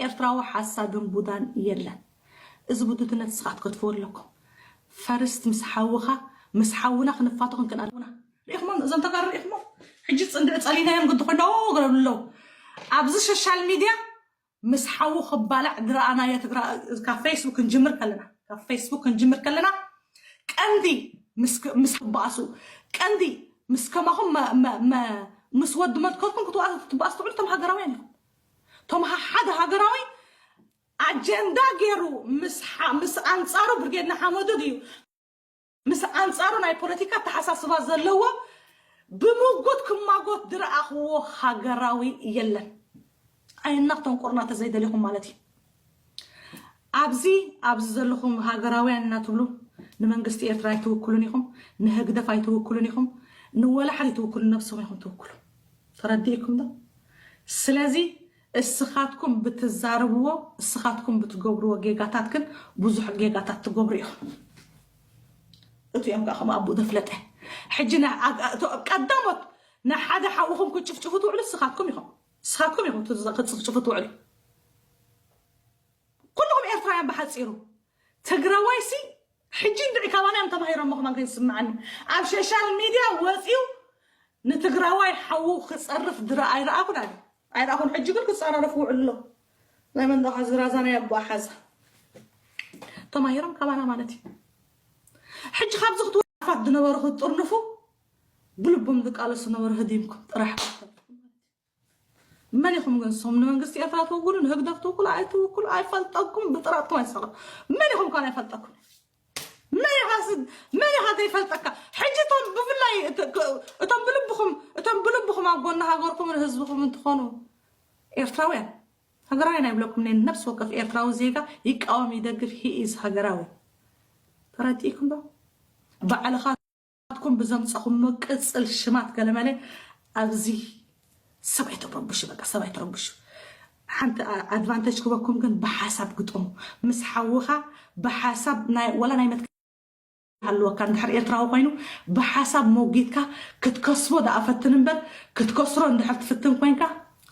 ኤርትራዊ ሓሳድን ቡዳን የለን። እዚ ብድድነት ንስኻ ክትከትፍዎ ኣለኩም። ፈርስት ምስ ሓውኻ፣ ምስ ሓውና ክንፋቶ ክንክእል ኣለና። ሪኢኹሞም፣ እዞም ተጋሩ ሪኢኹሞም? ሕጂ ጽንዲ ጸሊናዮም ግዲ ኮይኖ ገለሉ ኣለዉ። ኣብዚ ሶሻል ሚድያ ምስ ሓዉ ክባላዕ ዝረኣናዮ ትግራ፣ ካብ ፌስቡክ ክንጅምር ከለና፣ ካብ ፌስቡክ ክንጅምር ከለና፣ ቀንዲ ምስ፣ ምስ ክበኣሱ፣ ቀንዲ ምስ ከማኹም መ-፣ መ-፣ መ-፣ ምስ ወዲ መትከልኩም ክትበኣሱ፣ ክትበኣሱ ትውዕሉ፣ እቶም ሃገራውያን ኢኹም። እቶም ሓደ ሃገራዊ ኣጀንዳ ገይሩ ምስ ሓ-፣ ምስ ኣንጻሩ ብርጌድ ንሓመዱ ድዩ፣ ምስ ኣንጻሩ ናይ ፖለቲካ ኣተሓሳስባ ዘለዎ ብምጉት ክማጎት ዝረኣኽዎ ሃገራዊ የለን። ኣይና ክተንቁርና ተዘይደሊኹም ማለት እዩ። ኣብዚ፣ ኣብዚ ዘለኹም ሃገራውያን እናትብሉ ንመንግስቲ ኤርትራ ኣይትውክሉን ኢኹም፣ ንህግደፍ ኣይትውክሉን ኢኹም፣ ንወላ ሓደ ኣይትውክሉን፣ ነብስኹም ኢኹም ትውክሉ። ተረዲእኩም ዶ? ስለዚ እስኻትኩም ብትዛረብዎ፣ እስኻትኩም ብትገብርዎ ጌጋታት ግን ብዙሕ ጌጋታት ትገብሩ ኢኹም። እቲኦም ከዓ ከም ኣቦ ዘፍለጠ። ሕጂ ና-፣ ኣ-፣ ኣ-፣ እቶ-፣ ቀዳሞት ንሓደ ሓውኹም ክትጭፍጭፉ ትውዕሉ እስኻትኩም ኢኹም። እስኻትኩም ኢኹም ትዝ-፣ ክትጭፍጭፉ ትውዕሉ። ኩልኹም ኤርትራውያን ብሓጺሩ። ትግራዋይሲ ሕጂ እንድዒ ካባና እዮም ተማሂሮሞ ከማን ከይስምዓኒ። ኣብ ሶሻል ሚድያ ወፂኡ ንትግራዋይ ሓዉ ክፀርፍ ድረ ኣይረኣኹን ኣነ። ኣይረኣኹን። ሕጂ ግን ክፀራረፉ ውዕሉ ኣሎ። ናይ መን ደኻ ዝራዛ ናይ ኣቦ ሓዛ። ተማሂሮም ካባና ማለት እዩ። ሕጂ ካብዚ ክትወፋት ዝነበሩ ክትጥርንፉ ብልቦም ዝቃለሱ ነበሩ ህዲምኩም ጥራሕ። መን ኢኹም ግን ስም ንመንግስቲ ኤርትራ ትውክሉ፣ ንህግደፍ ትውክሉ፣ ኣይትውክሉ፣ ኣይፈልጠኩም፣ ብጥራጥኩም ኣይሰቐ። መን ኢኹም ከን ኣይፈልጠኩም። መን ኢኻ ስ-፣ መን ኢኻ ዘይፈልጠካ? ሕጂ እቶም ብፍላይ እት-፣ ክ-፣ እቶም ብልብኹም፣ እቶም ብልብኹም ኣብ ጎኒ ሃገርኩምን ህዝብኹም እንትኾኑ ኤርትራውያን፣ ሃገራውያን ኣይብለኩም፣ ናይ ነፍሲ ወከፍ ኤርትራዊ ዜጋ ይቃወም ይደግፍ፣ he is ሃገራዊ። ተረዲእኩም ዶ? ባዕልኻ ናትኩም ብዘምጻኹሞ ቅጽል ሽማት ገለመለ ኣብዚ ሰብ ኣይተረብሹ፣ በቃ ሰብ ኣይተረብሹ። ሓንቲ ኣ-፣ ኣድቫንቴጅ ክበኩም ግን ብሓሳብ ግጠሙ። ምስ ሓውኻ ብሓሳብ ናይ፣ ወላ ናይ መትከል ሃልወካ፣ እንድሕር ኤርትራዊ ኮይኑ ብሓሳብ መውጊትካ ክትከስቦ ደኣ ፈትን እምበር ክትከስሮ እንድሕር ትፍትን ኮይንካ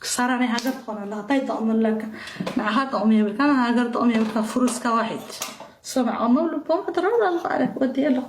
ክሳራ ናይ ሃገር ትኾን ኣለኻ። እንታይ ጠቕሚ ኣለካ? ንዓኻ ጠቕሚ የብልካ፣ ንሃገር ጠቕሚ የብልካ። ፍሩስካ ዋሒድ። ሰምዖም ኣብ ልቦም ኣትረር ኣለኻ። ኣረ ወዲ ኣለኹ።